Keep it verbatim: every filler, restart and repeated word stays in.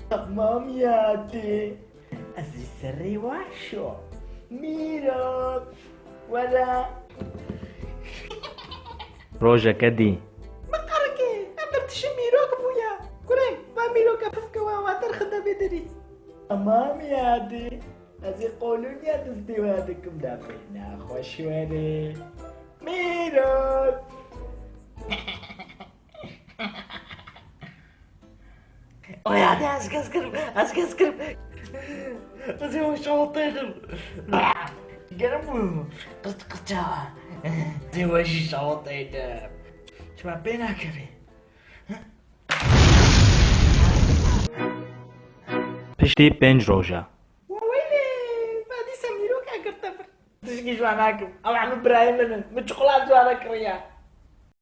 Tamam yadî. Ez ê serê we şo. Mîrok. Were. Rojeke dî. Miqerikê, em bir tişî mîrok bûye. Kurê, va mîroka pifke we, we derxinde vê derî. Tamam yadî. Ez ê qolûniya dizî we dikim da pê nexweş were. Mîrok. Oya de ez kes kirim, ez kes kirim. Ez ê we şawitênim. Gerim bû. Qıç qıça. Ez ê we jî şawitênim. Çima pê nakevê? Piştî pênc roja. Wa weylê, va dîsa mîroka girte vir. Tişkî ji we nakim. Ew hemû birayê min in. Min çiqula ji we re kiriye.